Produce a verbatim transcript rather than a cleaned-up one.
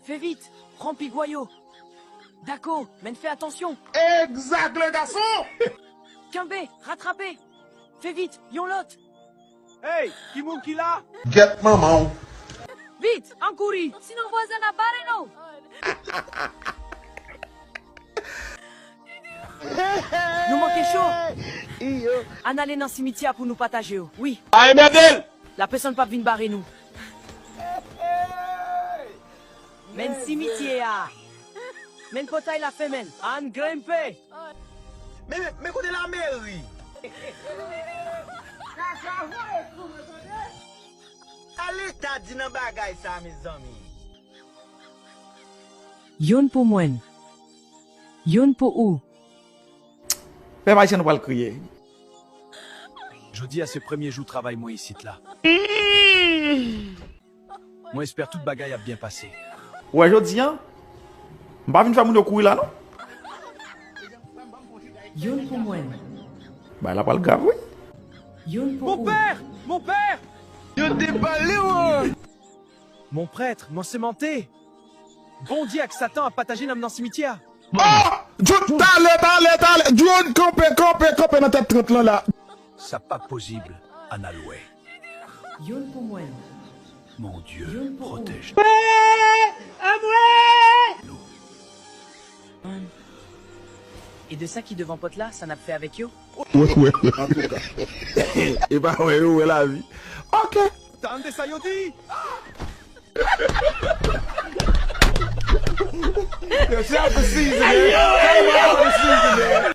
Fè vit, pran pigwa yo. Dakò, men fè atansyon. Exact, les garçons! Kenbe, ratrape. Fè vit, yon lòt. Hey, ki moun ki la? Gèt manman w. Vit, ann kouri. Sinon vwazin ap bare nou. Nou manke cho. Ann ale nan simityè a pou nou pataje yo. Wi. Ay, mède l! Lapeson p ap vin bare nou. Men simityè a. Men pòtay la fèmen. Ann grenpe. Men, men, men kote lameri? Sa leta di nan bagay sa, mezanmi? Youn pou mwen. Youn pou ou. Pèp ayisyen, nou pral kriye. Jodi a se premye jou travay mwen isit la. Mwen espè tout bagay ap byen pase. Ou wè jodi a, m pa vin fè moun yo kouri la non. Youn pou mwen. Bagay la pral grav wi. Youn pou ou. Mon père! Mon père! Yo debale w! Mon prêtre, mon sémenté! Bondye ak Satan ap pataje nanm nan simityè a. Oh! Talè, talè, talè! Drone kanpe, kanpe, kanpe nan tèt trant lan la. Sa pa posib, ann al wè. Youn pou mwen. Mon Dieu, protège-nous. E de sa ki devan pòt la, sa n ap fè avèk yo? Wè, wè. Antouka. E pa wè yo, wè lavi. Ok. Tande sa yo di! Yo, shout out to Season, man. Shout out to Season, man.